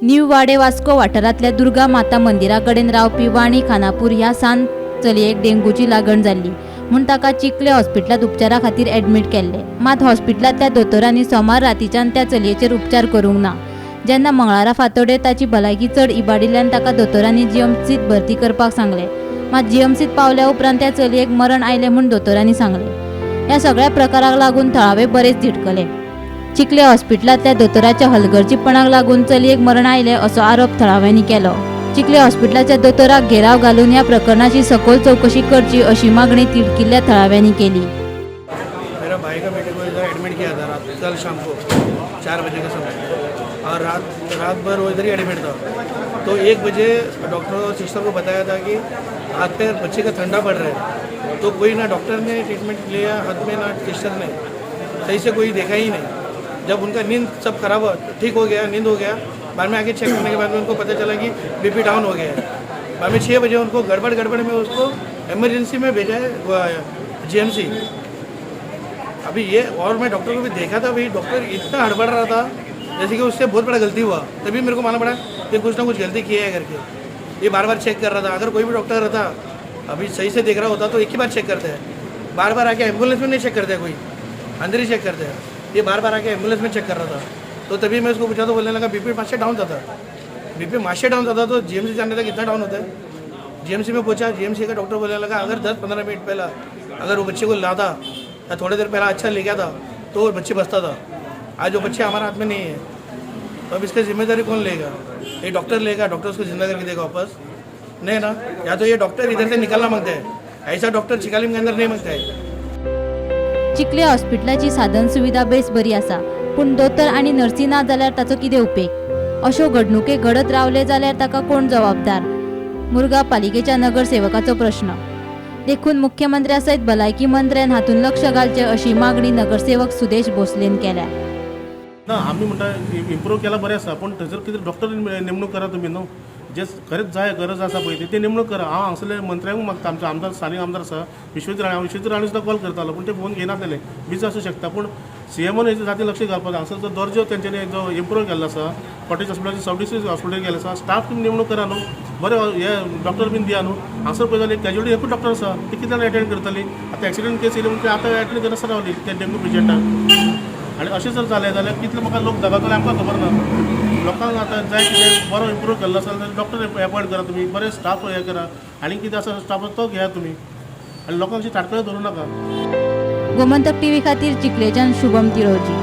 New वाडे वास्को वाठारांतल्या दुर्गा माता मंदिरा कडेन रावपी वाणी खानापूर ह्या सान चलयेक डेंगूची लागण जाल्ली म्हूण ताका चिखले हॉस्पिटलांत उपचारा खातीर एडमीट केल्ले. मात हॉस्पिटलांतल्या दोतोरांनी सोमार रातीच्यान त्या चलयेचेर उपचार करूंक ना. जेन्ना मंगळारा फांतोडेर ताची भलायकी चड इबाडिल्ल्यान ताका दोतोरांनी जीएमसीत भरती करपाक सांगलें. मात जीएमसीत पावल्या उपरांत त्या चलयेक मरण आयलें म्हूण दोतोरांनी सांगलें. ह्या सगळ्या प्रकाराक लागून थळावे बरेच तिडकले. चिखले हॉस्पिटलांतल्या दोतोराच्या हलगर्जीपणाक लागून चलयेक मरण आयलें असो आरोप थळाव्यांनी केलो. चिखले हॉस्पिटलाच्या दोतोराक घेराव घालून ह्या प्रकरणाची सखोल चवकशी करची अशी मागणी तिडकिल्ल्या थळाव्यांनी केली. मेरा भाई का बेटे को इधर एडमिट किया था रात, कल शाम को 4 बजे के समय और रात रात भर वो इधर ही एडमिट था. तो 1 बजे डॉक्टर और सिस्टर को बताया था कि हाथ पैर बच्चे का ठंडा पड़ रहा है. तो कोई ना डॉक्टर ने ट्रीटमेंट लिया हाथ में, ना सिस्टर ने. सही से कोई देखा ही नहीं. जब उनका नींद सब खराब हो, ठीक हो गया, नींद हो गया, बाद में आके चेक करने के बाद में उनको पता चला कि बीपी डाउन हो गया है. बाद में 6 बजे उनको गड़बड़ गड़बड़ में उसको इमरजेंसी में भेजा है जीएमसी. अभी ये और मैं डॉक्टर को भी देखा था भाई, डॉक्टर इतना हड़बड़ रहा था जैसे कि उससे बहुत बड़ा गलती हुआ. तभी मेरे को मालूम पड़ा कि कुछ ना कुछ गलती किया है करके. ये बार बार चेक कर रहा था. अगर कोई भी डॉक्टर रहता, अभी सही से देख रहा होता, तो एक ही बार चेक करते हैं. बार बार आके एम्बुलेंस में नहीं चेक करते, कोई अंदर ही चेक करते हैं. ये बार बार आके एम्बुलेंस में चेक कर रहा था. तो तभी मैं उसको पूछा तो बोलने लगा, बीपी मातशें डाउन था. बीपी मातशें डाउन था तो जीएमसी जाने तक कितना डाउन होता है? जीएमसी में पूछा, जीएमसी का डॉक्टर बोलने लगा, अगर 10-15 मिनट पहला अगर वो बच्चे को लाता या थोड़ी देर पहला अच्छा ले गया था तो वो बच्चे बचता था. आज वो बच्चे हमारे हाथ में नहीं है. तो अब इसका जिम्मेदारी कौन लेगा? ये डॉक्टर लेगा? डॉक्टर उसको जिंदा करके देगा वापस? नहीं ना. या तो ये डॉक्टर इधर से निकलना मांगते हैं. ऐसा डॉक्टर चिकालिम के अंदर नहीं मांगता है. चिखले हॉस्पिटलाची साधन सुविधा बेस बरी आसा, पूण दोतोर आनी नर्सी ना जाल्यार ताचो कितें उपेग? अश्यो घडणुके घडत रावले जाल्यार ताका कोण जबाबदार? मुरगांव पालिकेच्या नगरसेवकाचो प्रश्न. देखून मुख्यमंत्र्या सयत भलायकी मंत्र्यान हातूंत लक्ष घालचें अशी मागणी नगरसेवक सुदेश भोसलेन केल्या. ना, आमी म्हणटा इम्प्रूव केला बरें आसा, पूण थंयसर कितें डॉक्टर नेमणूक करा तुमी न्हू. जे खरेंच जाय, गरज आसा पळय ती नेमणूक करा. हांव हांगसरले मंत्र्यांक मागता. आमचो आमदार, स्थानीक आमदार आसा विश्वजीत राणे, हांव विश्वजीत राणे सुद्दां कॉल करतालो, पूण ते फोन घेयनासलेले. बिजी आसूं शकता, पूण सीएमओन हेजेर जाती लक्ष घालपाक जाय. हांगसर जो दर्जो तेंच्यांनी जो इम्प्रूव केल्लो आसा, कॉटेज हॉस्पिटलाचे सब डिस्ट्रिक्ट हॉस्पिटल केल्लें आसा, स्टाफ तुमी नेमणूक करा न्हू, बरें हे डॉक्टर बीन दिया न्हू. हांगसर पळय जाल्यार कॅज्युअलिटी एकूच डॉक्टर आसा. ते कितले जाण एटेंड करतली? आतां एक्सिडंट केस येयली म्हणून ते आतां एटेंड करनासतना रावली ते डेंगू पेशंटाक. आनी अशें जर जालें जाल्यार कितले म्हाका लोक दगावतले आमकां खबर ना. लोकांक आतां जाय कितें बरो इम्प्रूव केल्लो आसा जाल्यार डॉक्टर एपॉयंट करा तुमी, बरे स्टाफ हे करा आनी कितें आसा स्टाफ तो घेया तुमी आनी लोकांक अशी ताटकळी धरूं नाका. गोमंतक टीव्ही खातीर चिखलेच्यान शुभम तिरोजी.